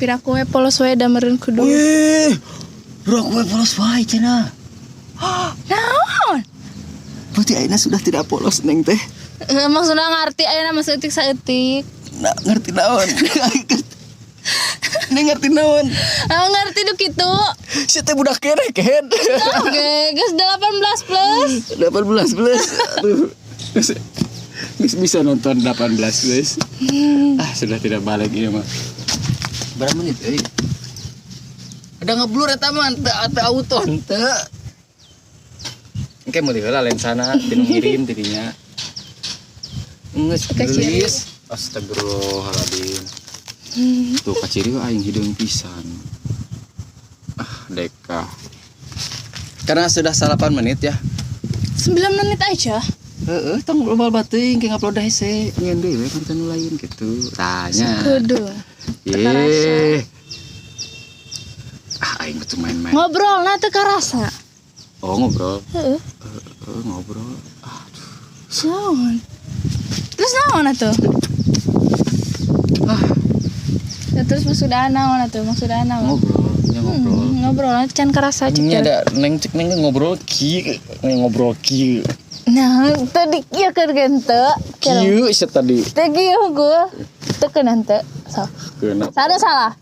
Piraku we polos we da meureun kudu. Wih, bro, aku polos wae cenah. Naon? Berarti ayeuna sudah tidak polos, Neng teh. Emang sudah ngerti ayeuna mah saeutik saeutik. Nah, ngerti naon? Neng ngerti naon? Ah, ngerti nu kitu. Si teh budak keneh kehed. Oke, geus 18 plus. 18 plus. Aduh. Geus bisa nonton 18 plus. Ah, sudah tidak balik ini mah. Berapa menit euy? Ada ngeblur eta mah, teu teu auto teu. Engke meuli heula lensana tinu ngirim tidinya. Geus Kaciri. Geus. Astagfirullahaladzim. Tuh kaciri aing hideung pisan. Ah, deka. Karena sudah 8 menit ya. 9 menit aja. Heeh, tong loba teuing ke ngupload hese. Nyen deui we konten nu lain gitu. Tanya. Kudu. Ye. Ah, aing betul main-main. Ngobrol na teu karasa. Oh, ngobrol. Heeh. Heeh, ngobrol. Aduh. Naon? Terus naon atuh? Ah, Ya, terus maksudna naon atuh? Maksudna naon? Ngobrol, ya ngobrol. Ngobrol can karasa cek. Ini ada neng cek neng ngobrol ki, neng ngobrol ki. Nah, tadi kieu keur gente. Kieu sia tadi. Teu kieu gua. Teu kena teu. Sok. Kena. Salah salah.